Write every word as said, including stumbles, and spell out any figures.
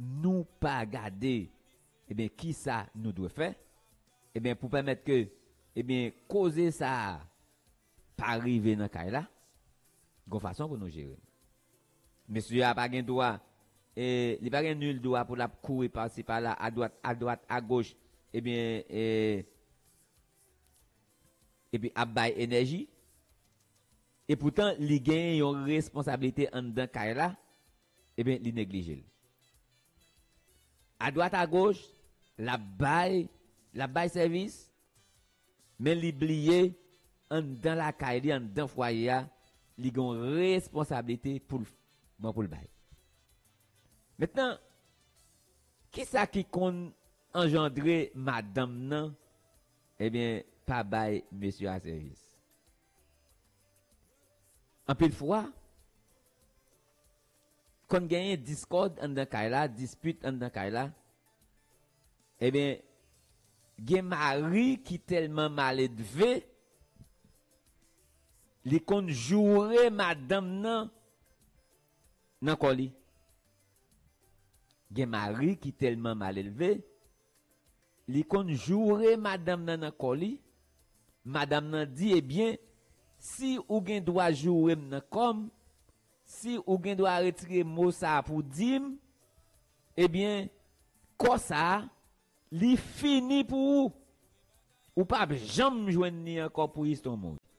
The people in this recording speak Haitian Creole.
nou pa gade, ebyen, kisa nou dwe fè, ebyen, pou pèmèt ke, ebyen, koze sa a pa rive nan kay la, gon fason pou nou jere l. Mesye a pa gen dwa, e, li pa gen nil dwa pou l ap kouri pasi pala, adwat, adwat, agoch, ebyen, e, epi ap bay enèji. Epoutan, li gen yon responsablite anndan kay la, ebyen, li neglije l. Adwat, agoch, l ap bay, l ap bay sèvis, men li bliye, anndan lakay li, anndan fwaye a, li gen yon responsablite pou l, bon, pou l bay. Mentnan, kisa ki konn anjandre madanm nan, ebyen, pa bay mesye a sèvis? Anpil fwa, konn genyen diskòd anndan kay la, dispit anndan kay la, ebyen, gen mari ki tèlman maledve, li konn joure madanm nan nan kò li. Gen mari ki tèlman malelve, li konn joure madanm nan nan kò li. Madanm nan di, ebyen, si ou gen dwa joure m nan kò m, si ou gen dwa retire mo sa a pou di m, ebyen, kò sa a, li fini pou ou. Ou p ap janm jwenn li ankò pou istwa w mouri.